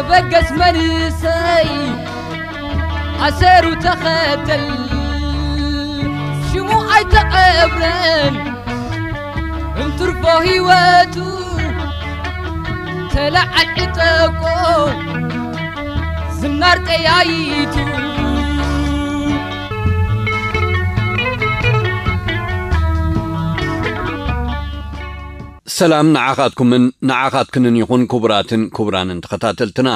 በገስ መንእሰይ ኣሰሩ ተኸተል ሽሙ ኣይተቐብረን እንትርፎ ህይወቱ ተለዓል ዕጠቆ ዝናር ጠያይቱ። ሰላም ንዓኻትኩምን ንዓኻትክንን ይኹን፣ ክቡራትን ክቡራንን ተኸታተልትና።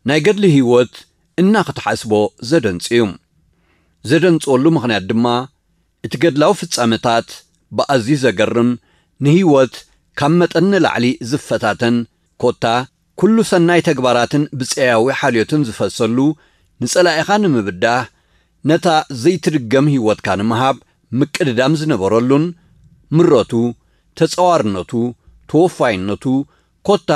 ናይ ገድሊ ህይወት እና ክትሓስቦ ዘደንጽ እዩ። ዘደንጽወሉ ምኽንያት ድማ፣ እቲ ገድላዊ ፍጻመታት ብኣዝዩ ዘገርም፣ ንህይወት ካብ መጠን ንላዕሊ ዝፈታተን፣ ኮታ ኩሉ ሰናይ ተግባራትን ብጸያዊ ሓልዮትን ዝፈሰሉ፣ ንጸላኢኻ ንምብዳህ፣ ነታ ዘይትድገም ህይወትካ ንምሃብ ምቅድዳም ዝነበረሉን፣ ምረቱ፣ ተጻዋርነቱ፣ ተወፋይነቱ፣ ኮታ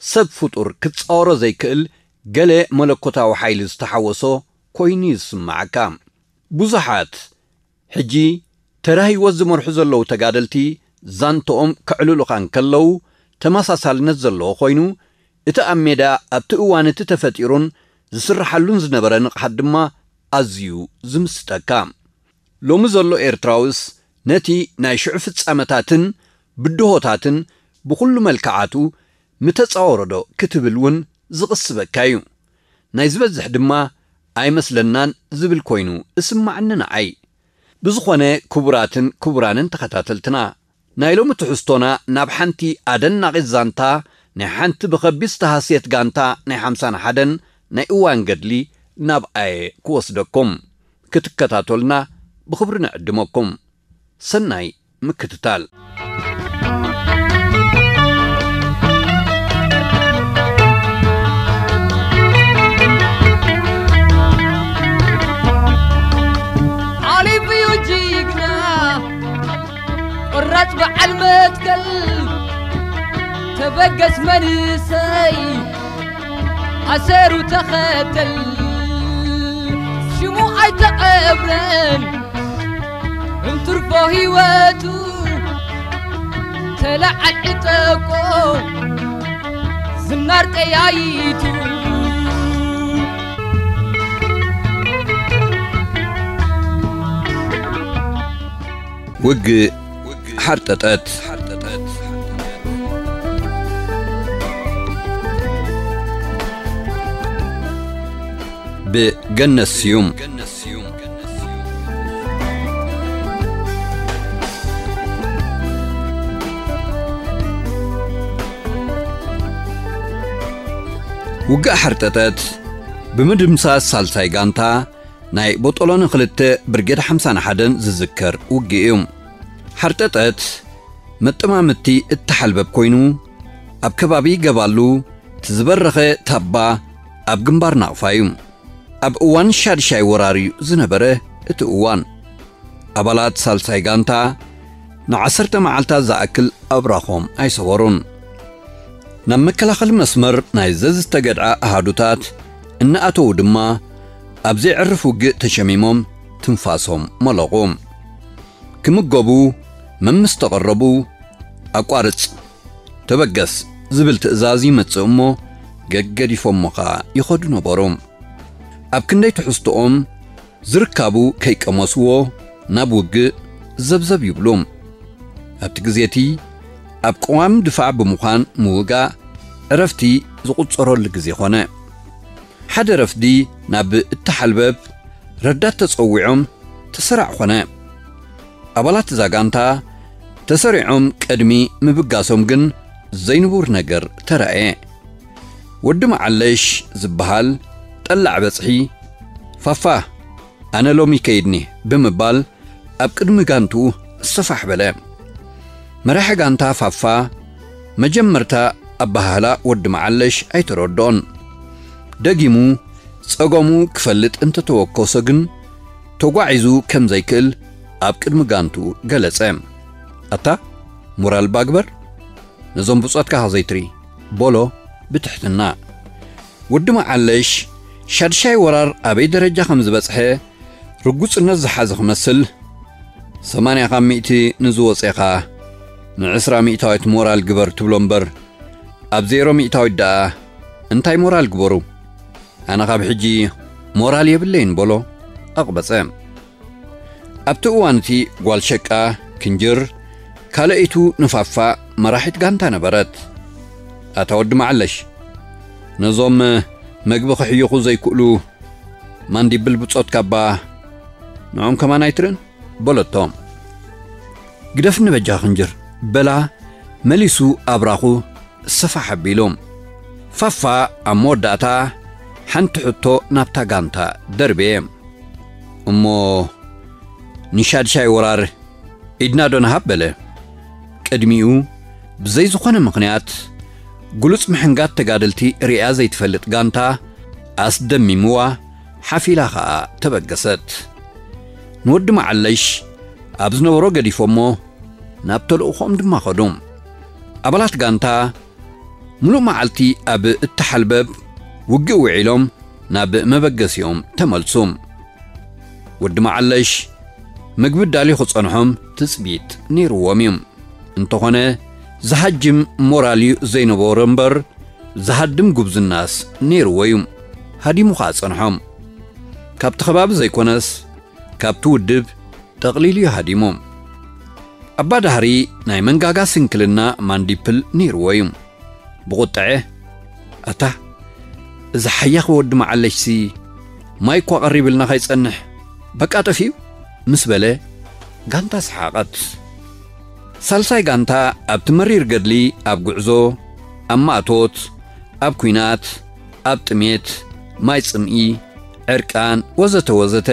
ሰብ ፍጡር ክጻወሮ ዘይክእል ገለ መለኮታዊ ሓይሊ ዝተሓወሶ ኮይኑ እዩ ዝስምዓካ። ብዙሓት ሕጂ ተራ ህይወት ዝመርሑ ዘለዉ ተጋደልቲ ዛንትኦም ከዕልሉኻ እንከለዉ ተመሳሳልነት ዘለዎ ኮይኑ፣ እቲ ኣብ ሜዳ ኣብቲ እዋን እቲ ተፈጢሩን ዝስርሓሉን ዝነበረ ንቕሓት ድማ ኣዝዩ ዝምስጠካ። ሎሚ ዘሎ ኤርትራውስ ነቲ ናይ ሽዑ ፍጻመታትን ብድሆታትን ብኹሉ መልክዓቱ ምተጻወሮ ዶ ክትብል እውን ዝቕስበካ እዩ። ናይ ዝበዝሕ ድማ ኣይመስለናን ዝብል ኮይኑ እስማዓኒ ንዓይ። ብዝኾነ ክቡራትን ክቡራንን ተኸታተልትና፣ ናይ ሎሚ ትሕዝቶና ናብ ሓንቲ ኣደናቒት ዛንታ ናይ ሓንቲ ብኸቢድ ዝተሃስየት ጋንታ ናይ ሓምሳን ሓደን ናይ እዋን ገድሊ ናብኣየ ክወስደኩም። ክትከታተሉና ብኽብሪ ንዕድመኩም። ሰናይ ምክትታል። ዓሊብ እዩ ጅግና፣ ቆራጽ በዓል መትከል፣ ተበገስ መንእሰይ፣ ኣሰሩ ተኸተል፣ ሽሙ ኣይተቐብረን፣ እንትርፎ ህይወቱ ተለዓል ዕጠቆ፣ ዝናር ጠያይቱ። ውግእ ሓርጠጠት። ብገነት ስዩም። ውግእ ሓርጠጠት ብምድምሳስ ሳልሳይ ጋንታ ናይ ቦጦሎኒ ክልተ ብርጌድ ሓምሳን ሓደን ዝዝከር ውግእ እዩ። ሓርጠጠት መጠማምቲ እተሓልበብ ኮይኑ፣ ኣብ ከባቢ ገባሉ እቲ ዝበረኸ ታባ ኣብ ግንባር ናቕፋ እዩ። ኣብ እዋን ሻድሻይ ወራር እዩ ዝነበረ እቲ እዋን። ኣባላት ሳልሳይ ጋንታ ንዓሰርተ መዓልታት ዝኣክል ኣብራኾም ኣይሰወሩን። ናብ መከላኸሊ መስመር ናይ ዘዝተገድዓ ኣሃዱታት እናኣተዉ ድማ፣ ኣብ ዘየዕርፍ ውግእ ተሸሚሞም ትንፋሶም መለቑ። ክምገቡ መምስ ተቐረቡ፣ ኣቋርጽ፣ ተበገስ ዝብል ትእዛዝ ይመጽእ እሞ፣ ገገዲፎሞ ኸኣ ይኸዱ ነበሩ። ኣብ ክንደይ ትሕዝቶኦም ዝርካቡ ከይቀመስዎ ናብ ውግእ ዘብዘብ ይብሉ። ኣብቲ ግዜ እቲ ኣብ ቅዋም ድፋዕ ብምዃን ምውጋእ ዕረፍቲ ዝቑጸረሉ ግዜ ኾነ። ሓደ ረፍዲ ናብ እተሓልበብ ረዳት ተጸዊዖም ተሰራዕ ኾነ። ኣባላት እዛ ጋንታ ተሰሪዖም ቅድሚ ምብጋሶም ግን ዘይንቡር ነገር ተራእየ። ወዲ መዓለሽ ዝበሃል ጠላዕ በጽሒ፣ "ፋፋ፣ ኣነ ሎሚ ከይድኒ" ብምባል ኣብ ቅድሚ ጋንትኡ ሰፋሕ በለ። መራሒ ጋንታ ፋፋ መጀመርታ ኣበሃህላ ወዲ መዓለሽ ኣይተረድኦን። ደጊሙ ጸገሙ ክፈልጥ እንተተወከሶ ግን ተጓዒዙ ከም ዘይክእል ኣብ ቅድሚ ጋንትኡ ገለጸ። "ኣታ ሞራል ባግበር፣ ነዞም ብጾትካ ከዘይትሪ" በሎ ብትሕትና። ወዲ መዓለሽ ሻድሻይ ወራር ኣበይ ደረጃ ከም ዝበጽሐ ርጉጽነት ዝሓዘ ክመስል፣ "ሰማንያ ካብ ሚእቲ ንዝወጸኻ ንዕስራ ሚእታዊት ሞራል ግበር" ትብሎ እምበር፣ ኣብ ዜሮ ሚእታዊት ደኣ እንታይ ሞራል ግበሩ? ኣነ ካብ ሕጂ ሞራል የብለይን በሎ ኣቕበጸ። ኣብቲ እዋን እቲ ጓል ሸቃ ክንጅር ካልኣይቱ ንፋፋ መራሒት ጋንታ ነበረት። ኣታ ወዲ መዓለሽ፣ ነዞም መግቢ ክሕይኹ ዘይክእሉ ማንዲብል ብጾት ካባ ንዖም ከማን ኣይትርእን? በለቶ። ግደፍኒ በጃ ክንጅር፣ በላ መሊሱ ኣብራኹ ሰፋሕ ኣቢሉ። ፋፋ ኣብ መወዳእታ ሓንቲ ሕቶ ናብታ ጋንታ ደርቤ። እሞ ንሻድሻይ ወራር ኢድና ዶ ንሃብ በለ። ቅድሚኡ ብዘይ ዝኾነ ምኽንያት ግሉጽ ምሕንጋት ተጋደልቲ ርእያ ዘይትፈልጥ ጋንታ ኣስደሚምዋ ሓፊላ ኸኣ ተበገሰት። ንወዲ መዓለሽ ኣብ ዝነበሮ ገዲፎሞ ናብ ተልእኾም ድማ ኸዱ። ኣባላት ጋንታ ምሉእ መዓልቲ ኣብ እተሓልበብ ውግእ ውዒሎም ናብ መበገሲኦም ተመልሱ። ወዲ መዓለሽ ምግቢ ዳልዩ ክጸንሖም ትጽቢት ነይርዎም እዩ። እንተኾነ ዝሃጅም ሞራል እዩ ዘይነበሮ እምበር ዝሃድም ጉብዝናስ ነይርዎ እዩ። ሃዲሙ ኸኣ ጸንሖም። ካብቲ ከባቢ ዘይኮነስ ካብቲ ውድብ ጠቕሊሉ እዩ ሃዲሙ። ኣባ ዳህሪ ናይ መንጋጋ ስንክልና ማንዲፕል ነይርዎ እዩ። ብቑጥዐ፣ ኣታ እዚ ሓያኽ ወዲ መዓለሽሲ ማይ እኳ ቀሪብልና ከይጸንሕ በቃ ጠፊኡ ምስ በለ ጋንታ ሰሓቐት። ሳልሳይ ጋንታ ኣብቲ መሪር ገድሊ ኣብ ጉዕዞ፣ ኣብ ማእቶት፣ ኣብ ኲናት፣ ኣብ ጥሜት፣ ማይ ጽምኢ፣ ዕርቃን ወዘተ ወዘተ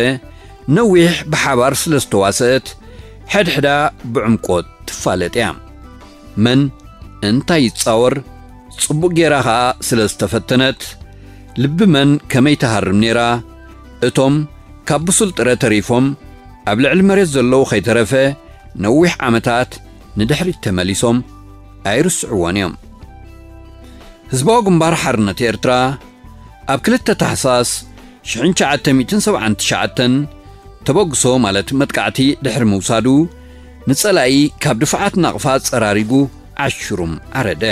ነዊሕ ብሓባር ስለ ዝተዋሰእት ሕድሕዳ ብዕምቆት ትፋለጥ እያ። መን እንታይ ይጻወር ጽቡቕ ጌራ ኸኣ ስለ ዝተፈተነት ልቢ መን ከመይ ትሃርም ነይራ። እቶም ካብ ብሱል ጥረ ተሪፎም ኣብ ልዕሊ መሬት ዘለዉ ከይተረፈ ነዊሕ ዓመታት ንድሕሪት ተመሊሶም ኣይርስዕዎን እዮም። ህዝባዊ ግንባር ሓርነት ኤርትራ ኣብ ክልተ ታሕሳስ ሽሕን ትሽዓተ ሚእትን ሰብዓን ትሽዓተን ተበግሶ ማለት መጥቃዕቲ ድሕሪ ምውሳዱ ንጸላኢ ካብ ድፋዓት ናቕፋ ጸራሪጉ ዓሽሩም ዓረደ።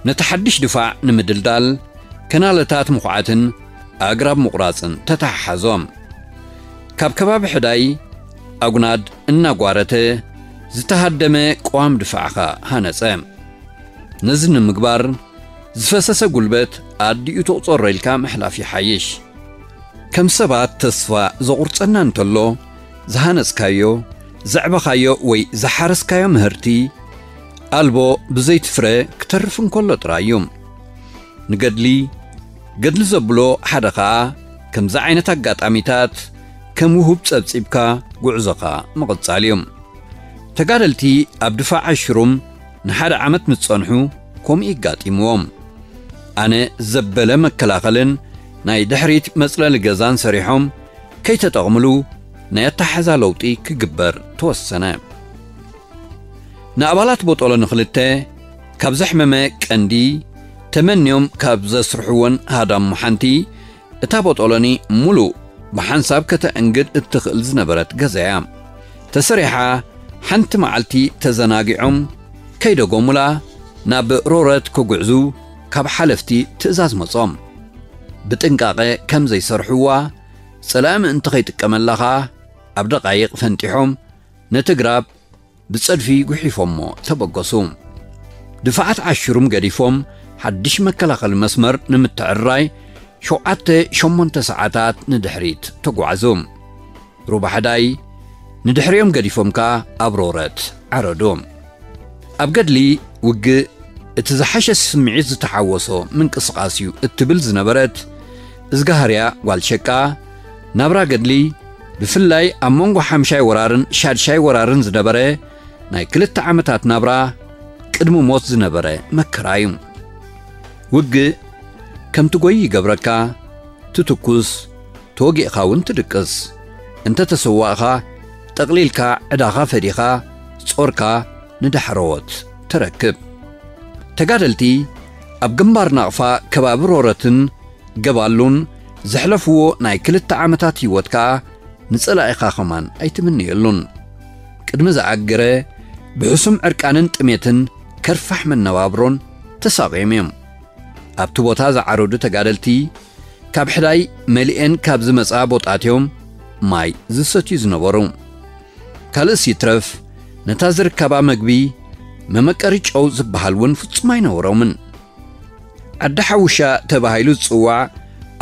ነቲ ሓድሽ ድፋዕ ንምድልዳል ከናለታት ምኹዓትን ኣግራብ ምቑራጽን ተተሓሓዞ። ካብ ከባቢ ሕዳይ ኣጉናድ እናጓረተ ዝተሃደመ ቅዋም ድፋዕኻ ሃነጸ። ነዚ ንምግባር ዝፈሰሰ ጉልበት ኣዲኡ ትቑጸሮ ኢልካ ምሕላፍ ይሓይሽ። ከም ሰባት ተስፋ ዘቑርጸና እንተሎ ዝሃነጽካዮ፣ ዘዕበኻዮ ወይ ዝሓረስካዮ ምህርቲ ኣልቦ ብዘይቲ ፍረ ክተርፍ እንከሎ ጥራይ እዩ። ንገድሊ ገድሊ ዘብሎ ሓደ ኸኣ ከምዚ ዓይነት ኣጋጣሚታት ከም ውሁብ ጸብጺብካ ጉዕዞኻ ምቕጻል እዩ። ተጋደልቲ ኣብ ድፋዕ ኣሽሩም ንሓደ ዓመት ምስ ጸንሑ ከምኡ ይጋጢምዎም። ኣነ ዘበለ መከላኸልን ናይ ድሕሪት መጽለሊ ገዛን ሰሪሖም ከይተጠቕምሉ ናይ ኣተሓሕዛ ለውጢ ክግበር ተወሰነ። ንኣባላት ቦጦሎ ንኽልተ ካብ ዘሕመመ ቀንዲ ተመንዮም ካብ ዘስርሕወን ሃዳሙ ሓንቲ እታ ቦጦሎኒ ሙሉእ ብሓንሳብ ከተእንግድ እትኽእል ዝነበረት ገዛ እያ። ተሰሪሓ ሓንቲ መዓልቲ ተዘናጊዖም ከይደገሙላ ናብ ሮረት ክጉዕዙ ካብ ሓለፍቲ ትእዛዝ መጾም። ብጥንቃቐ ከም ዘይሰርሕዋ ጸላኢ ምእንቲ ከይጥቀመላ ኸኣ ኣብ ደቓይቕ ፈንጢሖም ነቲ ግራብ ብጸድፊ ጉሒፎሞ ተበገሱ። ድፋዓት ዓሽሩም ገዲፎም ሓድሽ መከላኸሊ መስመር ንምትዕርራይ ሸውዓተ ሸሞንተ ሰዓታት ንድሕሪት ተጓዕዙ። ሩባ ሕዳይ ንድሕሪኦም ገዲፎም ከኣ ኣብ ሮረት ዓረዱ። ኣብ ገድሊ ውግእ እቲ ዝሓሸ ስምዒት ዝተሓወሶ ምንቅስቓስ እዩ እትብል ዝነበረት እዝጋሃርያ ጓል ሸቃ፣ ናብራ ገድሊ ብፍላይ ኣብ መንጎ ሓምሻይ ወራርን ሻድሻይ ወራርን ዝነበረ ናይ ክልተ ዓመታት ናብራ ቅድሚ ሞት ዝነበረ መከራ እዩ። ውግእ ከም ትጎይ ይገብረካ፣ ትትኩስ፣ ተወጊእኻ እውን ትድቅስ። እንተ ተሰዋእኻ፣ ጠቕሊልካ ዕዳኻ ፈዲኻ፣ ጾርካ ንዳሕረዎት ተረክብ። ተጋደልቲ ኣብ ግንባር ናቕፋ ከባቢ ሮረትን ገባሉን ዘሕለፍዎ ናይ ክልተ ዓመታት ህይወት ከኣ ንጸላኢኻ ኸማን ኣይትምነየሉን። ቅድሚ ዝኣገረ ብሕሱም ዕርቃንን ጥሜትን ከርፋሕ መነባብሮን ተሳቕዮም እዮም። ኣብቲ ቦታ ዝዓረዱ ተጋደልቲ ካብ ሕዳይ መሊኤን ካብ ዝመጻ ቦጣት እዮም ማይ ዝሰትዩ ዝነበሩ። ካልእስ ይትረፍ ነታ ዝርከባ መግቢ መመቀሪ ጨው ዝበሃል እውን ፍጹም ኣይነበሮምን። ዓዲ ሓውሻ ተባሂሉ ዝጽዋዕ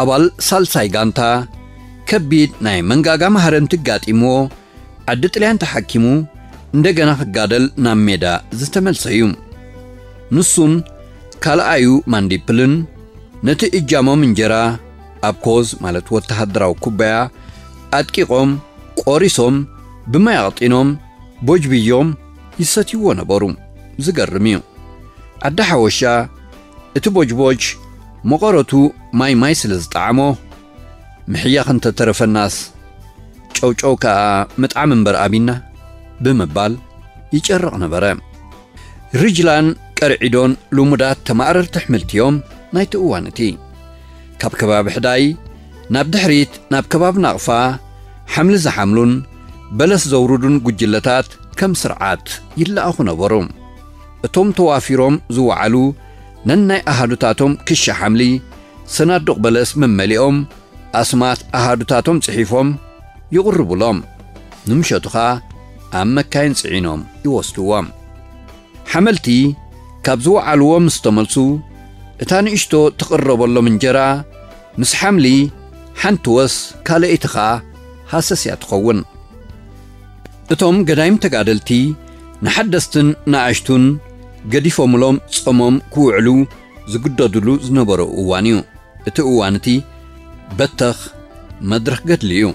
ኣባል ሳልሳይ ጋንታ ከቢድ ናይ መንጋጋ ማህረምቲ ጋጢምዎ ዓዲ ጥልያን ተሓኪሙ እንደገና ክጋደል ናብ ሜዳ ዝተመልሰ እዩ። ንሱን ካልኣዩ ማንዲፕልን ነቲ እጃሞም እንጀራ ኣብ ኮዝ ማለት ወተሃደራዊ ኩባያ ኣጥቂቖም ቆሪሶም ብማይ ኣቕጢኖም ቦጅብዮም ይሰትይዎ ነበሩ። ዝገርም እዩ። ዓዲ ሓወሻ እቲ ቦጅቦጅ መቐረቱ ማይ ማይ ስለ ዝጠዓሞ ምሕያኽ እንተተረፈናስ ጨውጨው ከኣ ምጥዓም እምበር ኣቢና ብምባል ይጨርቕ ነበረ። ሪጅላን ቀርዒዶን ልሙዳት ተማእረርቲ ኣሕምልቲ እዮም ናይቲ እዋን እቲ። ካብ ከባቢ ሕዳይ ናብ ድሕሪት ናብ ከባቢ ናቕፋ ሓምሊ ዝሓምሉን በለስ ዘውርዱን ጉጅለታት ከም ስርዓት ይለኣኹ ነበሩ። እቶም ተዋፊሮም ዝወዓሉ ነናይ ኣሃዱታቶም ክሻ ሓምሊ ሰናዱቕ በለስ መመሊኦም ኣስማት ኣሃዱታቶም ጽሒፎም ይቕርቡሎም። ንምሸቱ ኸኣ ኣብ መካይን ጽዒኖም ይወስድዎም። ሓመልቲ ካብ ዝወዓልዎ ምስ ተመልሱ እታ ንእሽቶ ትቕረበሎም እንጀራ ምስ ሓምሊ ሓንቲ ወስ ካልኣይቲ ኸኣ ሃሰስ እያ ትኸውን። እቶም ገዳይም ተጋደልቲ ንሓደስትን ንኣሽቱን ገዲፎምሎም ጾሞም ክውዕሉ ዝግደድሉ ዝነበሩ እዋን እዩ። እቲ እዋን እቲ በተኽ መድረኽ ገድሊ እዩ።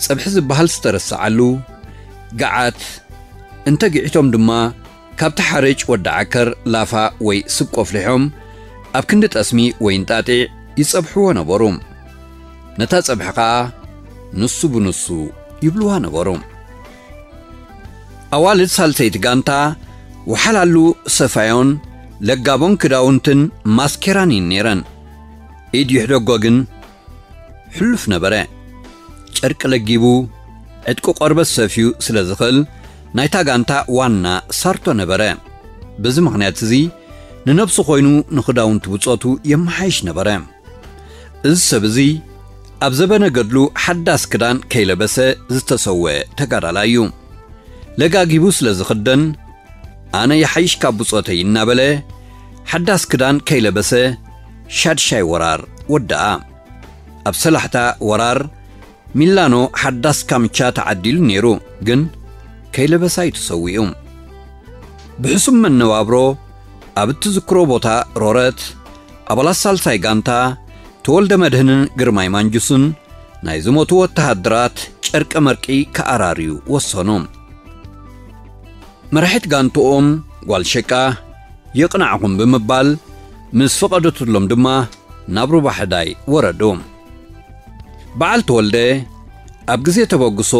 ጸብሒ ዝበሃል ዝተረስዓሉ፣ ገዓት እንተ ግዒቶም ድማ ካብቲ ሓርጭ ወዲ ዓከር ላፋ ወይ ስብ ቆፍሊሖም ኣብ ክንዲ ጠስሚ ወይ እንጣጢዕ ይጸብሕዎ ነበሩ። ነታ ጸብሒ ኸኣ ንሱ ብንሱ ይብልዋ ነበሩ። ኣዋልድ ሳልሰይቲ ጋንታ ወሓላሉ ሰፋዮን ለጋቦን ክዳውንትን ማስኬራን እየን ነይረን። ኢድ ይሕደጎ ግን ሕሉፍ ነበረ። ጨርቂ ለጊቡ ዕጥቂ ቆርበት ሰፍዩ ስለ ዝኽእል ናይታ ጋንታ ዋና ሳርቶ ነበረ። በዚ ምኽንያት እዚ ንነብሱ ኮይኑ ንኽዳውንቲ ብጾቱ የመሓይሽ ነበረ። እዚ ሰብ እዚ ኣብ ዘበነ ገድሉ ሓዳስ ክዳን ከይለበሰ ዝተሰወ ተጋዳላይ እዩ። ለጋጊቡ ስለ ዝኽደን ኣነ ይሓይሽ ካብ ብጾተይ እናበለ ሓዳስ ክዳን ከይለበሰ ሻድሻይ ወራር ወደኣ። ኣብ ሰላሕታ ወራር ሚላኖ ሓዳስ ካምቻ ተዓዲሉ ነይሩ፣ ግን ከይለበሳ እዩ ተሰዊኡ። ብሕሱም መነባብሮ ኣብ እትዝክሮ ቦታ ሮረት ኣባላት ሳልሳይ ጋንታ ተወልደ መድህንን ግርማይ ማንጁስን ናይ ዝሞቱ ወተሃደራት ጨርቂ መርቂ ክኣራርዩ ወሰኑ። መራሒት ጋንትኦም ጓል ሸቃ የቕናዕኹም ብምባል ምስ ፈቐደትሎም ድማ ናብ ሩባ ሕዳይ ወረዱ። በዓል ተወልደ ኣብ ግዜ ተበግሶ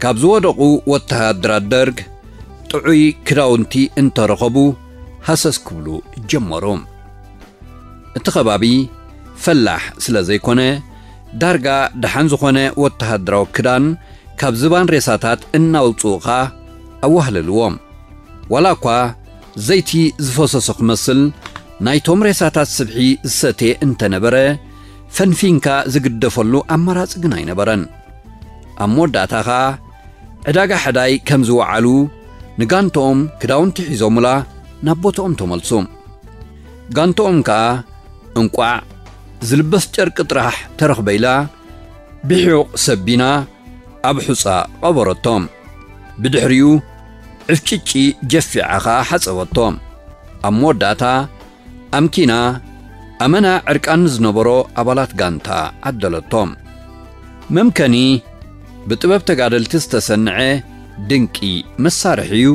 ካብ ዝወደቑ ወተሃደራት ደርግ ጥዑይ ክዳውንቲ እንተረኸቡ ሃሰስ ክብሉ ጀመሩ። እቲ ከባቢ ፈላሕ ስለ ዘይኮነ ዳርጋ ደሓን ዝኾነ ወተሃደራዊ ክዳን ካብ ዝባን ሬሳታት እናውፅኡ ኸኣ ኣዋህለልዎም። ዋላ እኳ ዘይቲ ዝፈሰሶ ክመስል ናይቶም ሬሳታት ስብሒ ዝሰትየ እንተነበረ ፈንፊንካ ዝግደፈሉ ኣማራፂ ግን ኣይነበረን። ኣብ መወዳእታ ኸኣ ዕዳጋ ሕዳይ ከም ዝወዓሉ ንጋንቶኦም ክዳውንቲ ሒዞምላ ናብ ቦታኦም ተመልሱ። ጋንቶኦም ከኣ እንቋዕ ዝልበስ ጨርቂ ጥራሕ ተረኽበ ኢላ ብሒቕ ሰቢና ኣብ ሑጻ ቀበረቶም። ብድሕሪኡ ዕፍጭጪ ጀፊዓ ኸኣ ሓጸበቶም። ኣብ መወዳእታ ኣምኪና ኣመና ዕርቃን ዝነበሮ ኣባላት ጋንታ ዓደለቶም። መምከኒ ብጥበብ ተጋደልቲ ዝተሰንዐ ድንቂ መሳርሒ እዩ።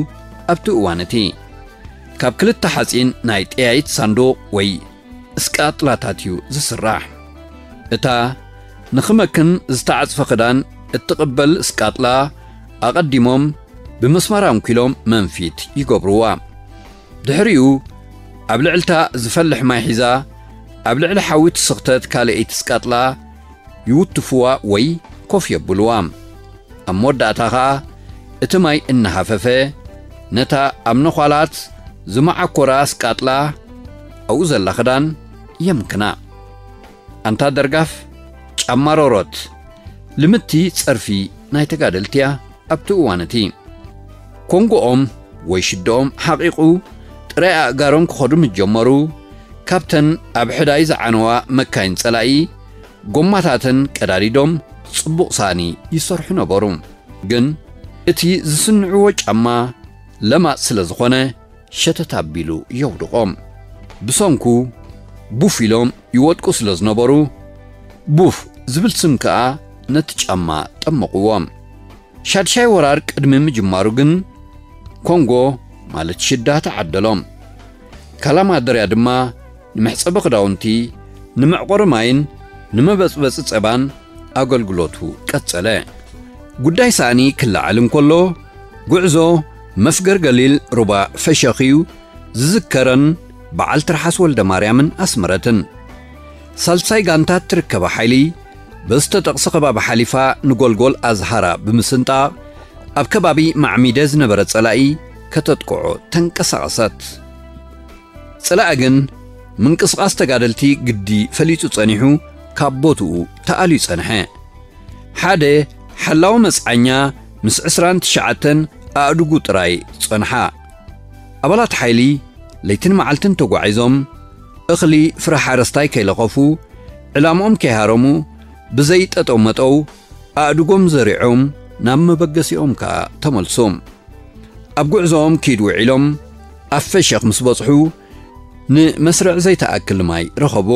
ኣብቲ እዋን እቲ ካብ ክልተ ሓጺን ናይ ጠያይት ሳንዱቕ ወይ እስቃጥላታት እዩ ዝስራሕ። እታ ንኽመክን ዝተዓጽፈ ክዳን እትቕበል እስቃጥላ ኣቐዲሞም ብመስማር ኣንኪሎም መንፊት ይገብርዋ። ድሕሪኡ ኣብ ልዕልታ ዝፈልሕ ማይ ሒዛ ኣብ ልዕሊ ሓዊ ትስኽተት ካልኣይቲ እስቃጥላ ይውትፍዋ ወይ ኮፍ የብልዋ። ኣብ መወዳእታ ኸኣ እቲ ማይ እናሃፈፈ ነታ ኣብ ነዃላት ዝመዓኮራ እስቃጥላ ኣብኡ ዘላ ክዳን የምክና። ኣንታ ደርጋፍ ጫማ ሮሮት ልምቲ ጸርፊ ናይ ተጋደልቲ እያ። ኣብቲ እዋን እቲ ኮንጎኦም ወይ ሽደኦም ሓቒቑ ጥረ ኣእጋሮም ክኸዱ ምስ ጀመሩ፣ ካብተን ኣብ ሕዳይ ዝዓነዋ መካይን ጸላኢ ጎማታተን ቀዳዲዶም ጽቡቕ ሳእኒ ይሰርሑ ነበሩ። ግን እቲ ዝስንዕዎ ጫማ ለማጽ ስለ ዝኾነ ሸተት ኣቢሉ የውድቖም። ብሰንኩ ቡፍ ኢሎም ይወድቁ ስለ ዝነበሩ ቡፍ ዝብል ስም ከኣ ነቲ ጫማ ጠመቕዎ። ሻድሻይ ወራር ቅድሚ ምጅማሩ ግን ኮንጎ ማለት ሽዳ ተዓደሎም። ካላማደርያ ድማ ንመሕጸቢ ክዳውንቲ፣ ንመዕቆሪ ማይን ንመበጽበጺ ጸባን ኣገልግሎቱ ቀጸለ። ጉዳይ ሳእኒ ክለዓል እንከሎ ጉዕዞ መፍገር ገሊል ሩባ ፈሸኽዩ ዝዝከረን በዓል ትርሓስ ወልደ ማርያምን ኣስመረትን። ሳልሳይ ጋንታ ትርከባ ሓይሊ በዝተጠቕሰ ከባቢ ሓሊፋ ንጎልጎል ኣዝሃራ ብምስንጣቕ ኣብ ከባቢ ማዕሚደ ዝነበረ ጸላኢ ከተጥቅዖ ተንቀሳቐሰት። ጸላኢ ግን ምንቅስቓስ ተጋደልቲ ግዲ ፈሊጡ ጸኒሑ ካብ ቦትኡ ተኣልዩ ጸንሐ። ሓደ ሓላዊ መጽዓኛ ምስ ዕስራን ትሽዓተን ኣእዱጉ ጥራይ ጸንሓ። ኣባላት ሓይሊ ለይትን መዓልትን ተጓዒዞም እኽሊ ፍረ ሓረስታይ ከይለኸፉ ዕላምኦም ከይሃረሙ ብዘይ ጠጠው መጠው ኣእዱጎም ዘሪዖም ናብ መበገሲኦም ከኣ ተመልሱ። ኣብ ጉዕዞኦም ኪድ ውዒሎም ኣብ ፈሸኽ ምስ በጽሑ ንመስርዕ ዘይተኣክል ማይ ረኸቡ።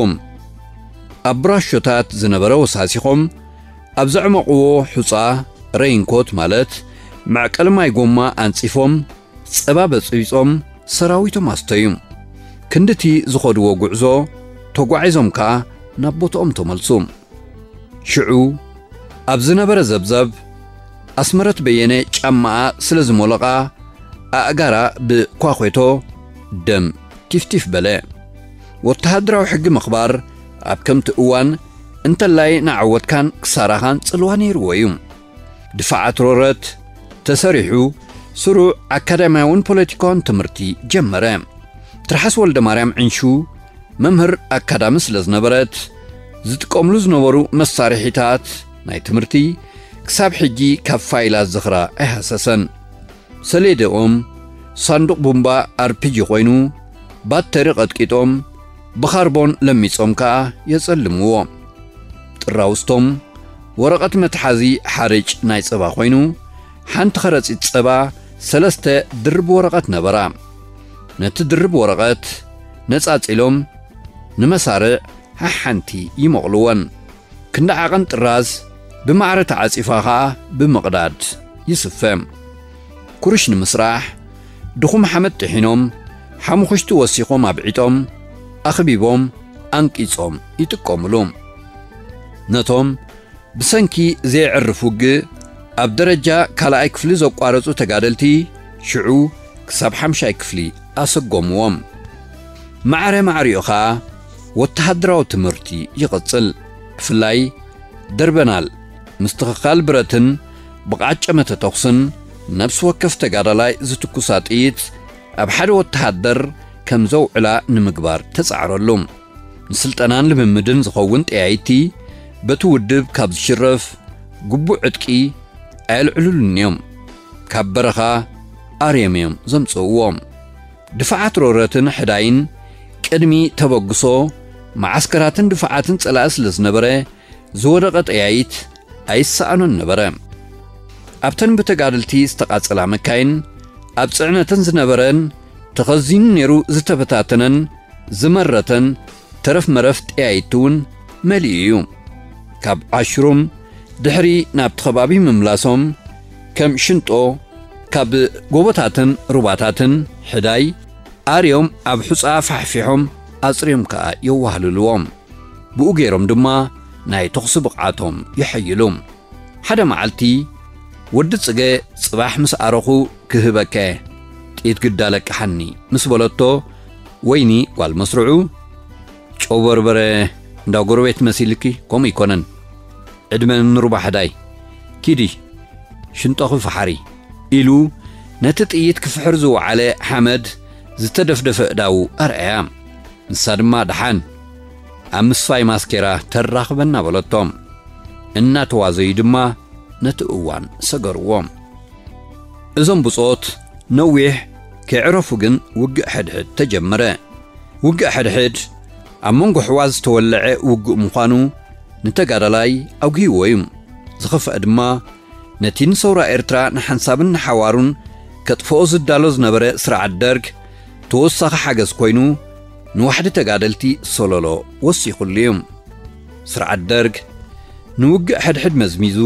ኣብ ብራሾታት ዝነበረ ወሳሲኾም ኣብ ዘዕመቕዎ ሑጻ ረይንኮት ማለት መዕቀሊ ማይ ጎማ ኣንጺፎም ጸባ በጽቢጾም ሰራዊቶም ኣስተዩ። ክንድቲ ዝኸድዎ ጉዕዞ ተጓዒዞም ከኣ ናብ ቦታኦም ተመልሱ። ሽዑ ኣብ ዝነበረ ዘብዘብ ኣስመረት በየነ ጫማኣ ስለ ዝሞለቓ ኣእጋራ ብኳኾቶ ደም ቲፍቲፍ በለ። ወተሃደራዊ ሕጊ ምኽባር ኣብ ከምቲ እዋን እንተላይ ንዓወትካን ክሳራኻን ጽልዋ ነይርዎ እዩ። ድፋዓት ሮረት ተሰሪሑ ስሩዕ ኣካዳሚያውን ፖለቲካውን ትምህርቲ ጀመረ። ትርሓስ ወልደ ማርያም ዕንሹ መምህር ኣካዳሚ ስለ ዝነበረት ዝጥቀምሉ ዝነበሩ መሳርሒታት ናይ ትምህርቲ ክሳብ ሕጂ ካብ ፋይላት ዝኽራ ኣይሃሰሰን። ሰሌደኦም ሳንዱቕ ቡምባ ኣርፒጂ ኮይኑ ባተሪ ቀጥቂጦም ብኻርቦን ለሚጾም ከኣ የጸልምዎ። ጥራውስቶም ወረቐት መትሓዚ ሓርጭ ናይ ጸባ ኮይኑ ሓንቲ ኸረጺት ጸባ ሰለስተ ድርብ ወረቐት ነበራ። ነቲ ድርብ ወረቐት ነጻጺሎም ንመሳርዕ ሓሓንቲ ይመቕልወን። ክንዲ ዓቐን ጥራዝ ብማዕረ ተዓጺፋ ኸኣ ብምቕዳድ ይስፈ። ኩርሽ ንምስራሕ ድኹም ሓመድ ጥሒኖም ሓሙኽሽቲ ወሲኾም ኣብዒጦም ኣኽቢቦም ኣንቂጾም ይጥቀምሉ። ነቶም ብሰንኪ ዘየዕርፍ ውግእ ኣብ ደረጃ ካልኣይ ክፍሊ ዘቋረጹ ተጋደልቲ ሽዑ ክሳብ ሓምሻይ ክፍሊ ኣሰጎምዎም። ማዕረ ማዕሪኡ ኸኣ ወተሃደራዊ ትምህርቲ ይቕጽል። ብፍላይ ደርበናል ምስትኽኻል ብረትን ብቕዓት ጨመተ ተኹስን ነፍሲ ወከፍ ተጋዳላይ ዝትኩሳ ጥይት ኣብ ሓደ ወተሃደር ከም ዘውዕላ ንምግባር ተጻዕረሉ። ንስልጠናን ልምምድን ዝኸውን ጠያይቲ በቲ ውድብ ካብ ዝሽረፍ ግቡእ ዕጥቂ ኣየልዕሉሉን እዮም። ካብ በረኻ ኣርዮም እዮም ዘምጽእዎ። ድፋዓት ሮረትን ሕዳይን ቅድሚ ተበግሶ መዓስከራትን ድፋዓትን ጸላኢ ስለ ዝነበረ ዝወደቐ ጠያይት ኣይሰኣኖን ነበረ። ኣብተን ብተጋደልቲ ዝተቓጸላ መካይን ኣብ ጽዕነተን ዝነበረን ተኸዚኑ ነይሩ ዝተበታተነን ዝመረተን ተረፍ መረፍ ጠያይት እውን መሊኡ እዩ። ካብ ዓሽሩም ድሕሪ ናብቲ ከባቢ ምምላሶም ከም ሽንጦ ካብ ጎቦታትን ሩባታትን ሕዳይ ኣርዮም ኣብ ሑጻ ፋሕፊሖም ኣጽርዮም ከኣ የዋህልልዎም። ብኡ ገይሮም ድማ ናይ ተኹሲ ብቕዓቶም የሐይሉ። ሓደ መዓልቲ ወዲ ጽገ ጽባሕ ምስ ኣረኹ ክህበከ ጥይት ግዳ ለቅሓኒ ምስ በለቶ ወይኒ ጓል መስርዑ ጨው በርበረ እንዳ ጎረቤት መሲልኪ ከምኡ ይኮነን ዕድመ ንሩባ ሕዳይ ኪዲ ሽንጦኺ ፈሓሪ ኢሉ ነቲ ጥይት ክፍሕር ዝወዓለ ሓመድ ዝተደፍደፈ እዳዉ ኣርኣያ። ንሳ ድማ ደሓን ኣብ ምስፋይ ማስኬራ ተራኽበና በለቶም። እናተዋዘዩ ድማ ነቲ እዋን ሰገርዎ። እዞም ብጾት ነዊሕ ከይዕረፉ ግን ውግእ ሕድሕድ ተጀመረ። ውግእ ሕድሕድ ኣብ መንጎ ኣሕዋት ዝተወለዐ ውግእ ምዃኑ ንተጋዳላይ ኣጉሂዎ እዩ። ዝኸፍአ ድማ ነቲ ንሰውራ ኤርትራ ንሓንሳብን ንሓዋሩን ከጥፍኦ ዝዳሎ ዝነበረ ስርዓት ደርግ ተወሳኺ ሓገዝ ኮይኑ ንዋሕዲ ተጋደልቲ ሶሎሎ ወሲኹሉ እዩ። ስርዓት ደርግ ንውግእ ሕድሕድ መዝሚዙ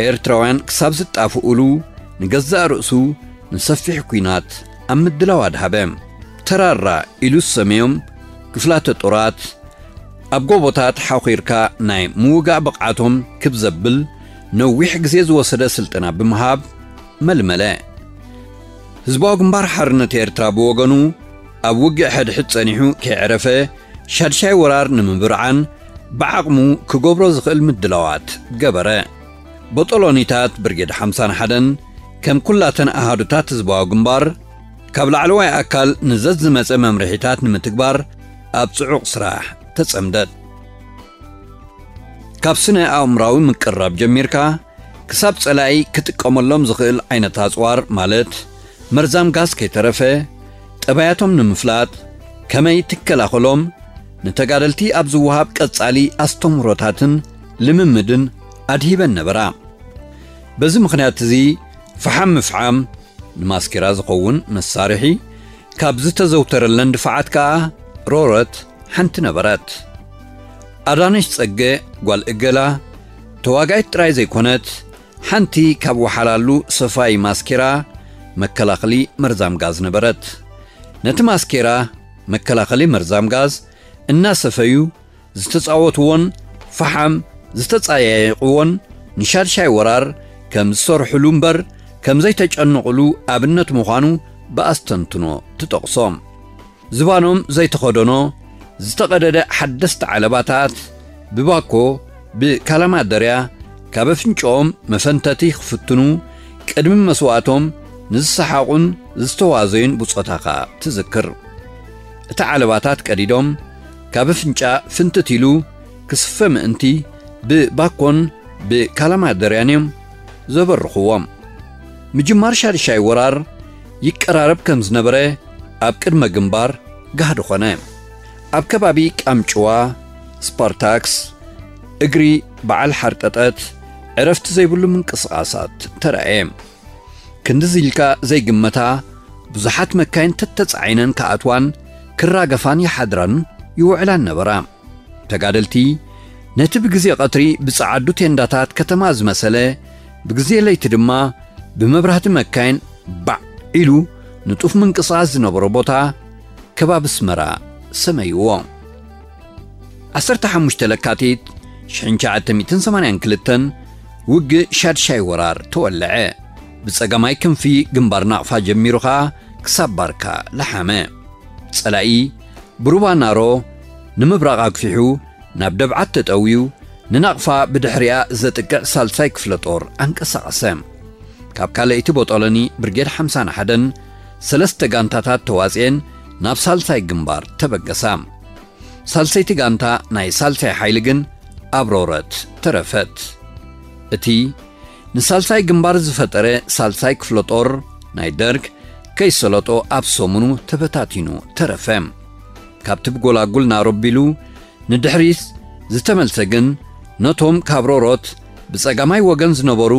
ኤርትራውያን ክሳብ ዝጣፍኡሉ ንገዛእ ርእሱ ንሰፊሕ ኲናት ኣብ ምድላው ኣድሃበ። ተራራ ኢሉ ዝሰመዮም ክፍላተ ጦራት ኣብ ጎቦታት ሓኺርካ ናይ ምውጋእ ብቕዓቶም ክብ ዘብል ነዊሕ ግዜ ዝወሰደ ስልጠና ብምሃብ መልመለ። ህዝባዊ ግንባር ሓርነት ኤርትራ ብወገኑ ኣብ ውግእ ሕድሕድ ጸኒሑ ከይዕረፈ ሻድሻይ ወራር ንምብርዓን ብዓቕሙ ክገብሮ ዝኽእል ምድላዋት ገበረ። ቦጦሎኒታት ብርጌድ ሓምሳን ሓደን ከም ኩላተን ኣሃዱታት ህዝባዊ ግንባር ካብ ላዕለዋይ ኣካል ንዘዝመጸ መምርሒታት ንምትግባር ኣብ ጽዑቕ ስራሕ ተጸምደት። ካብ ስነ ኣእምራዊ ምቅርራብ ጀሚርካ ክሳብ ጸላኢ ክጥቀመሎም ዝኽእል ዓይነት ኣጽዋር ማለት መርዛም ጋዝ ከይተረፈ ጠባያቶም ንምፍላጥ ከመይ ትከላኸሎም ንተጋደልቲ ኣብ ዝወሃብ ቀጻሊ ኣስተምህሮታትን ልምምድን ኣድሂበን ነበራ። በዚ ምኽንያት እዚ ፈሓም ምፍሓም ንማስኬራ ዝኸውን መሳርሒ ካብ ዝተዘውተረለን ድፋዓት ከኣ ሮረት ሓንቲ ነበረት። ኣዳነሽ ጸገ ጓል እገላ ተዋጋኢት ጥራይ ዘይኮነት፣ ሓንቲ ካብ ወሓላሉ ሰፋይ ማስኬራ መከላኸሊ መርዛም ጋዝ ነበረት። ነቲ ማስኬራ መከላኸሊ መርዛም ጋዝ እናሰፈዩ ዝተጻወትዎን ፈሓም ዝተጻያየቕዎን ንሻድሻይ ወራር ከም ዝሰርሕሉ እምበር ከም ዘይተጨነቑሉ ኣብነት ምዃኑ ብኣስተንትኖ ትጠቕሶ። ዝባኖም ዘይተኸደኖ ዝተቐደደ ሓደስቲ ዓለባታት ብባኮ ብካላማደርያ ካብ ኣፍንጫኦም መፈንተቲ ክፍትኑ ቅድሚ መስዋእቶም ንዝሰሓቑን ዝተዋዘዩን ብጾታኻ ትዝክር። እቲ ዓለባታት ቀዲዶም ካብ ኣፍንጫ ፍንትት ኢሉ ክስፈ ምእንቲ ብባኮን ብካላማደርያን እዮም ዘበርኽዎም። ምጅማር ሻድሻይ ወራር ይቀራረብ ከም ዝነበረ ኣብ ቅድመ ግንባር ጋህዲ ኾነ። ኣብ ከባቢ ቃምጭዋ፣ ስፓርታክስ፣ እግሪ በዓል ሓርጠጠት ዕረፍቲ ዘይብሉ ምንቅስቓሳት ተራእየ። ክንድዚ ኢልካ ዘይግመታ ብዙሓት መካይን ተተጻዒነን ክኣትዋን ክራገፋን ይሓድራን ይውዕላን ነበራ። ተጋደልቲ ነቲ ብግዜ ቀትሪ ብጸዓዱ ቴንዳታት ከተማ ዝመሰለ ብግዜ ለይቲ ድማ ብመብራህቲ መካይን ባዕ ኢሉ ንጡፍ ምንቅስቓስ ዝነበሮ ቦታ ከባቢ ኣስመራ ሰመይዎ። ዓሰርተ ሓሙሽተ ለካቲት ሽሕን ትሽዓተ ሚእትን ሰማንያን ክልተን ውግእ ሻድሻይ ወራር ተወለዐ። ብጸጋማይ ክንፊ ግንባር ናቕፋ ጀሚሩ ኸኣ ክሳብ ባርካ ለሓመ። ጸላኢ ብሩባ ናሮ ንምብራቕ ኣግፊሑ ናብ ደብዓት ተጠውዩ ንናቕፋ ብድሕሪኣ ዘጥቅዕ ሳልሳይ ክፍለ ጦር ኣንቀሳቐሰ። ካብ ካልኣይቲ ቦጦሎኒ ብርጌድ ሓምሳን ሓደን ሰለስተ ጋንታታት ተዋጽኤን ናብ ሳልሳይ ግንባር ተበገሳ። ሳልሰይቲ ጋንታ ናይ ሳልሳይ ሓይሊ ግን ኣብ ሮረት ተረፈት። እቲ ንሳልሳይ ግንባር ዝፈጠረ ሳልሳይ ክፍለ ጦር ናይ ደርግ ከይሰለጦ ኣብ ሰሙኑ ተበታቲኑ ተረፈ። ካብቲ ብጎላጉል ናሮቢሉ ንድሕሪት ዝተመልሰ ግን ነቶም ካብ ሮሮት ብጸጋማይ ወገን ዝነበሩ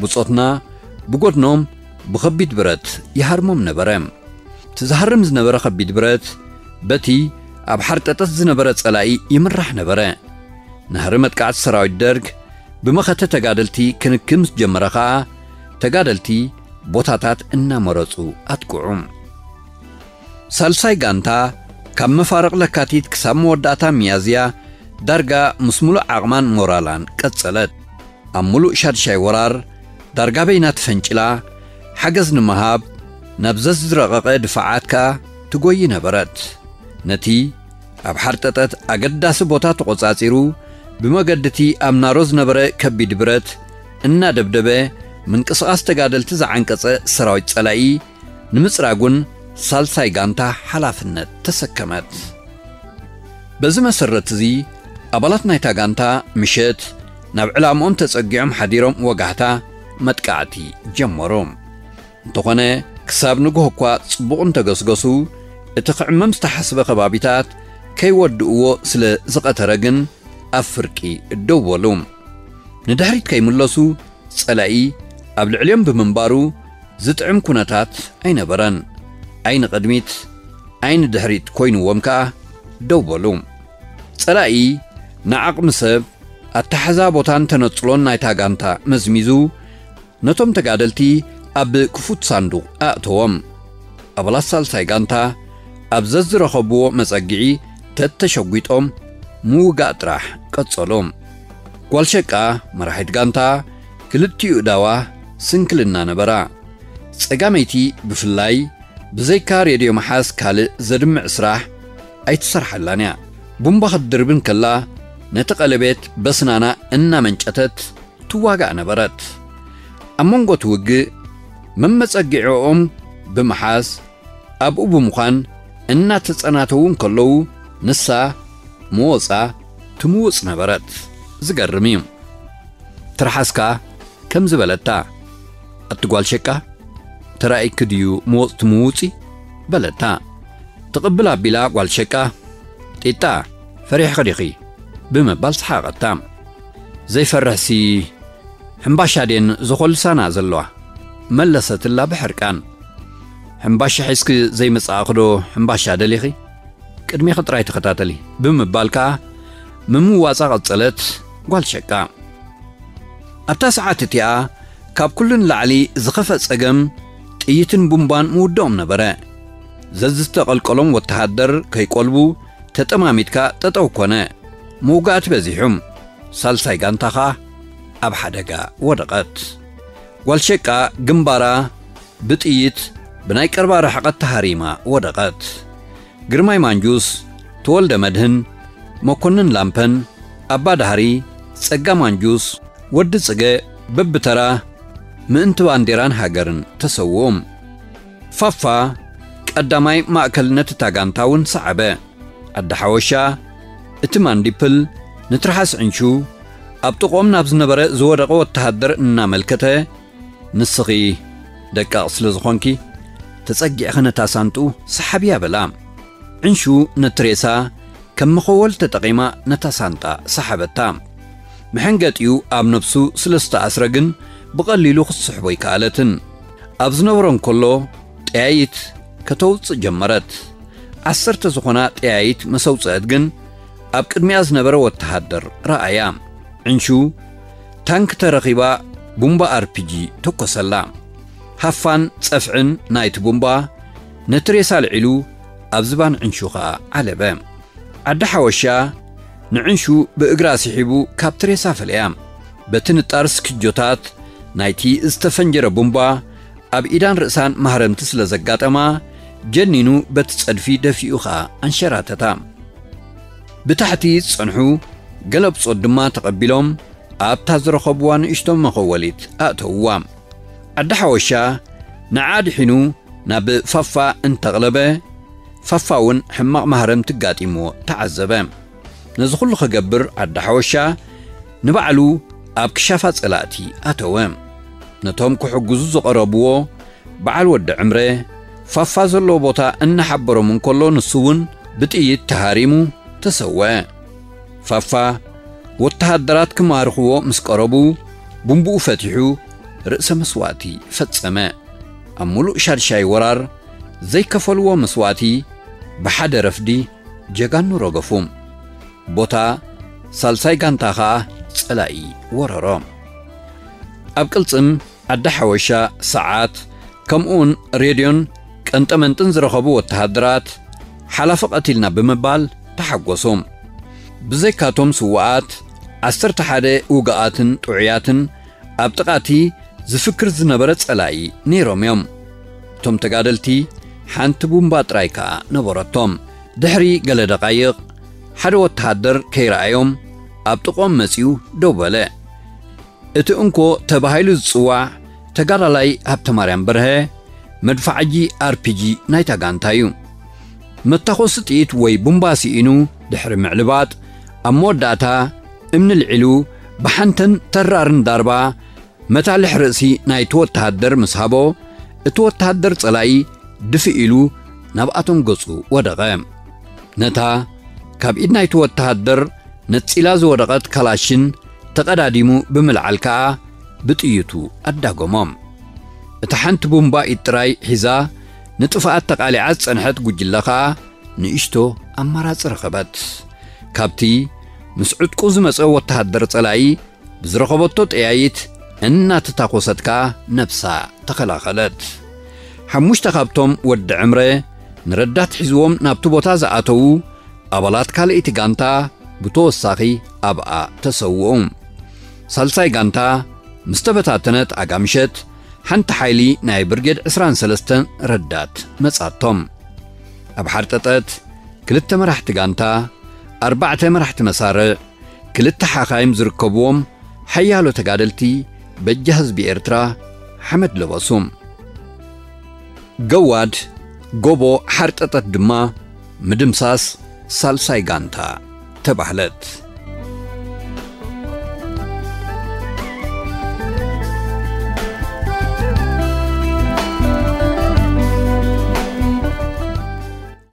ብጾትና ብጎድኖም ብኸቢድ ብረት ይሃርሞም ነበረ። እቲ ዝሃርም ዝነበረ ከቢድ ብረት በቲ ኣብ ሓርጠጠት ዝነበረ ጸላኢ ይምራሕ ነበረ። ናህሪ መጥቃዕቲ ሰራዊት ደርግ ብመኸተ ተጋደልቲ ክንክም ዝጀመረ ኸኣ ተጋደልቲ ቦታታት እናመረጹ ኣጥቅዑ። ሳልሳይ ጋንታ ካብ መፋርቕ ለካቲት ክሳብ መወዳእታ ሚያዝያ ዳርጋ ምስ ሙሉእ ዓቕማን ሞራላን ቀጸለት። ኣብ ሙሉእ ሻድሻይ ወራር ዳርጋ በይና ተፈንጭላ ሓገዝ ንምሃብ ናብ ዘዝረቐቐ ድፋዓት ከኣ ትጎዪ ነበረት። ነቲ ኣብ ሓርጠጠት ኣገዳሲ ቦታ ተቖጻጺሩ ብመገድቲ ኣብ ናሮ ዝነበረ ከቢድ ብረት እናደብደበ ምንቅስቓስ ተጋደልቲ ዝዓንቀጸ ሰራዊት ጸላኢ ንምጽራግ እውን ሳልሳይ ጋንታ ሓላፍነት ተሰከመት። በዚ መሰረት እዚ ኣባላት ናይታ ጋንታ ምሸት ናብ ዕላምኦም ተጸጊዖም ሓዲሮም ወጋሕታ መጥቃዕቲ ጀመሩ። እንተኾነ ክሳብ ንግሆ እኳ ጽቡቕ እንተገስገሱ እቲ ክዕመም ዝተሓስበ ከባቢታት ከይወድእዎ ስለ ዝቐተረ ግን ኣብ ፍርቂ ደው በሉ። ንድሕሪት ከይምለሱ ጸላኢ ኣብ ልዕሊኦም ብምንባሩ ዝጥዕም ኩነታት ኣይነበረን። ኣይ ንቕድሚት ኣይ ንድሕሪት ኮይንዎም ከኣ ደው በሉ። ጸላኢ ንዓቕሚ ሰብ ኣተሓዛ ቦታን ተነጽሎን ናይታ ጋንታ መዝሚዙ ነቶም ተጋደልቲ ኣብ ክፉት ሳንዱቕ ኣእተዎም። ኣባላት ሳልሳይ ጋንታ ኣብ ዘዝረኸብዎ መጸግዒ ተተሸጒጦም ምውጋእ ጥራሕ ቀጸሉ። ጓል ሸቃ መራሒት ጋንታ ክልቲኡ ዳዋ ስንክልና ነበራ። ጸጋመይቲ ብፍላይ ብዘይካ ሬድዮ መሓዝ ካልእ ዘድምዕ ስራሕ ኣይትሰርሓላን እያ። ቡምባ ክትድርብን ከላ ነቲ ቀለቤት በስናና እናመንጨተት ትዋጋእ ነበረት። ኣብ መንጎ እቲ ውግእ መመጸግዒኦም ብምሓዝ ኣብኡ ብምዃን እናተጸናተዉ እንከለዉ ንሳ መወጻ ትምውጽ ነበረት። ዝገርም እዩ። ትርሓስካ ከም ዝበለታ፣ ኣቲ ጓል ሸቃ፣ ተራእይኪ ድዩ መወጽ ትምውጺ? በለታ። ትቕብል ኣቢላ ጓል ሸቃ፣ ጢጣ፣ ፈሪሕኺ ዲኺ? ብምባል ሰሓቐታ። ዘይፈርሕሲ ሕምባሻ ድየን ዝኾልሳና ዘለዋ? መለሰትላ ብሕርቃን። ሕምባሻ ሒዝኪ ዘይመጻእኺ ዶ ሕምባሻ ደሊኺ? ቅድሜኺ ጥራይ ተኸታተሊ ብምባል ከኣ ምምዋጻ ቀጸለት ጓል ሸቃ። ኣብታ ሰዓት እቲኣ ካብ ኩሉ ንላዕሊ ዝኸፍአ ጸገም ጥይትን ቡምባን ምውድኦም ነበረ። ዘዝተቐልቀሎም ወተሃደር ከይቆልቡ ተጠማሚትካ ጠጠው ኮነ። መውጋእቲ በዚሑ። ሳልሳይ ጋንታ ኸኣ ኣብ ሓደጋ ወደቐት። ጓል ሸቃ ግንባራ ብጥይት ብናይ ቀርባ ርሕቐት ተሃሪማ ወደቐት። ግርማይ ማንጁስ፣ ተወልደ መድህን፣ መኮንን ላምፐን፣ ኣባ ዳህሪ፣ ጸጋ ማንጁስ፣ ወዲ ጽገ በብተራ ምእንቲ ባንዴራን ሃገርን ተሰውኡ። ፋፋ ቀዳማይ ማእከልነት እታ ጋንታ እውን ሰዓበ። ኣዲ ሓወሻ፣ እቲ ማንዲፕል ንትርሓስ ዕንሹ ኣብ ጥቕኦም ናብ ዝነበረ ዝወደቐ ወተሃደር እናመልከተ፣ ንስኺ ደቃቕ ስለ ዝኾንኪ ተጸጊዕኺ ነታ ሳንጥኡ ሰሓብያ በላ። ዕንሹ ነቲ ሬሳ ከም መኸወል ተጠቒማ ነታ ሳንጣ ሰሓበታ። መሐንገጢኡ ኣብ ነብሱ ስለ ዝተኣስረ ግን ብቐሊሉ ክትስሕቦ ኣይከኣለትን። ኣብ ዝነበሮ እንከሎ ጠያይት ከተውጽእ ጀመረት። ዓሰርተ ዝኾና ጠያይት መሰውጽአት ግን ኣብ ቅድሚኣ ዝነበረ ወተሃደር ረኣያ። ዕንሹ ታንክ ተረኺባ ቡምባ ኣርፒጂ ተኮሰላ። ሃፋን ጸፍዕን ናይቲ ቡምባ ነቲ ሬሳ ኣልዒሉ ኣብ ዝባን ዕንሹ ኸኣ ዓለበ። ዓዲ ሓወሻ ንዕንሹ ብእግራ ስሒቡ ካብቲ ሬሳ ፈለያ። በቲ ንጣር ስክጆታት ናይቲ ዝተፈንጀረ ቡምባ ኣብ ኢዳን ርእሳን ማህረምቲ ስለ ዘጋጠማ፣ ጀኒኑ በቲ ጸድፊ ደፊኡ ኸኣ ኣንሸራተታ። ብታሕቲ ዝጸንሑ ገለ ብጾት ድማ ተቐቢሎም ኣብታ ዝረኸብዋ ንእሽቶ መኸወሊት ኣእተውዋ። ዓዲ ሓወሻ ንዓ ኣድሒኑ ናብ ፋፋ እንተቕለበ፣ ፋፋ እውን ሕማቕ ማህረምቲ ኣጋጢምዎ ተዓዘበ። ነዚ ኩሉ ክገብር ዓዲ ሓወሻ ንባዕሉ ኣብ ክሻፋ ጸላእቲ ኣተወ። ነቶም ክሕግዙ ዝቐረብዎ በዓል ወዲ ዕምረ ፋፋ ዘለዎ ቦታ እናሓበሮም እንከሎ ንሱ እውን ብጥይት ተሃሪሙ ተሰወአ። ፋፋ ወተሃደራት ክማርኽዎ ምስ ቀረቡ ቡምብኡ ፈቲሑ ርእሰ መስዋእቲ ፈጸመ። ኣብ ምሉእ ሻድሻይ ወራር ዘይከፈልዎ መስዋእቲ ብሓደ ረፍዲ ጀጋኑ ረገፉ። ቦታ ሳልሳይ ጋንታ ኸኣ ጸላኢ ወረሮ። ኣብ ቅልጽም ዓዲ ሓወሻ ሰዓት ከምኡውን ሬድዮን ቀንጠመንጥን ዝረኸቡ ወተሃደራት ሓላፊ ቀቲልና ብምባል ተሓጎሱ። ብዘይካቶም ስውኣት ዓሰርተ ሓደ ውግኣትን ጥዑያትን ኣብ ጥቓቲ ዝፍክር ዝነበረ ጸላኢ ነይሮም እዮም። እቶም ተጋደልቲ ሓንቲ ቡምባ ጥራይ ከኣ ነበረቶም። ድሕሪ ገለ ደቓይቕ ሓደ ወተሃደር ከይረኣዮም ኣብ ጥቕኦም መጺኡ ደው በለ። እቲ እንኮ ተባሂሉ ዝጽዋዕ ተጋዳላይ ሃብተማርያም በርሀ መድፋዕጂ ኣርፒጂ ናይታ ጋንታ እዩ። መታኾሲ ጥይት ወይ ቡምባ ስኢኑ ድሕሪ ምዕልባጥ፣ ኣብ መወዳእታ እምኒ ልዒሉ ብሓንተን ተራርን ዳርባ መታልሕ ርእሲ ናይቲ ወተሃደር ምስ ሃቦ፣ እቲ ወተሃደር ጸላኢ ድፍእ ኢሉ ናብኣቶም ገጹ ወደቐ። ነታ ካብ ኢድ ናይቲ ወተሃደር ነጺላ ዝወደቐት ካላሽን ተቐዳዲሙ ብምልዓል ከኣ ብጥይቱ ኣዳጎሞም። እታ ሓንቲ ቡምባ ኢድ ጥራይ ሒዛ ንጥፍኣት ተቓሊዓ ዝጸንሐት ጉጅለ ከኣ ንእሽቶ ኣማራጺ ረኸበት። ካብቲ ምስ ዕጥቁ ዝመጸ ወተሃደር ጸላኢ ብዝረኸበቶ ጠያይት እናተታኮሰት ከኣ ነብሳ ተኸላኸለት። ሓሙሽተ ካብቶም ወዲ ዕምረ ንረዳት ሒዝዎም ናብቲ ቦታ ዝኣተዉ ኣባላት ካልኣይቲ ጋንታ ብተወሳኺ ኣብኣ ተሰውኡ። ሳልሳይ ጋንታ ምስ ተበታተነት ኣጋ ምሸት ሓንቲ ሓይሊ ናይ ብርጌድ ዕስራን ሰለስተን ረዳት መጻቶም። ኣብ ሓርጠጠት ክልተ መራሕቲ ጋንታ፣ ኣርባዕተ መራሕቲ መሳርዕ፣ ክልተ ሓኻይም ዝርከብዎም ሓያሎ ተጋደልቲ በጃ ህዝቢ ኤርትራ ሓመድ ለበሱ። ገዋድ ጎቦ ሓርጠጠት ድማ ምድምሳስ ሳልሳይ ጋንታ ተባህለት።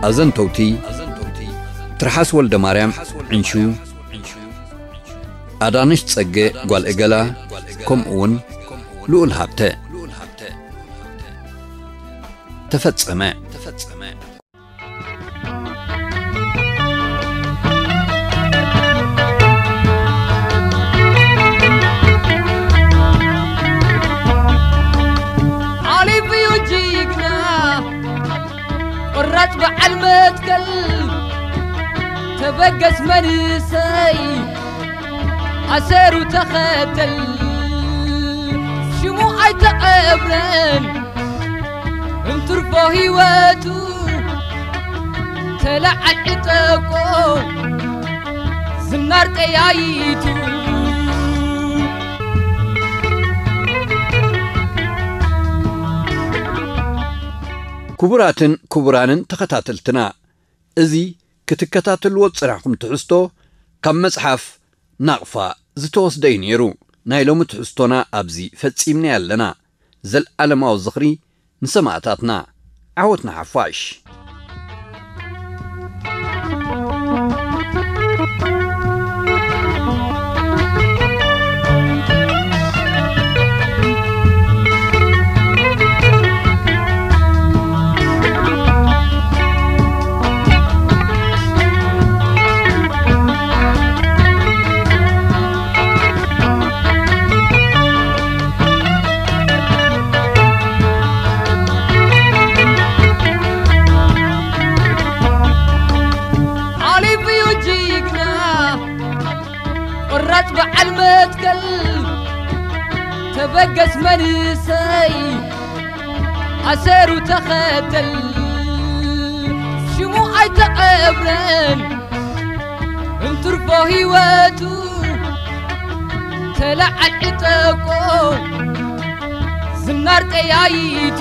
ኣዘንተውቲ ትርሓስ ወልደ ማርያም ዕንሹ፣ ኣዳነሽ ጸገ ጓል እገላ፣ ከምኡ እውን ልኡል ሃብተ። ተፈጸመ። ዓሊፍ እዩ ጅግና፣ ቆራጽ በዓል መትከል፣ ተበገስ መንእሰይ፣ ኣሰሩ ተኸተል፣ ሽሙ ኣይተቐብረን፣ እንትርፎ ህይወቱ ተለዓል ዕጠቆ፣ ዝናር ጠያይቱ። ክቡራትን ክቡራንን ተኸታተልትና፣ እዚ ክትከታተልዎ ዝጸናሕኩም ትሕዝቶ ካብ መጽሓፍ ናቕፋ ዝተወስደ እዩ ነይሩ። ናይ ሎሚ ትሕዝቶና ኣብዚ ፈጺምና ኣለና። ዘልኣለማዊ ዝኽሪ ንሰማእታትና። ዓወት ንሓፋሽ። ዓሊፍ እዩ ጅግና፣ ቆራጽ በዓል መትከል፣ ተበገስ መንእሰይ፣ ኣሰሩ ተኸተል፣ ሽሙ ኣይተቐብረን፣ እንትርፎ ህይወቱ ተለዓል ዕጠቆ፣ ዝናር ጠያይቱ።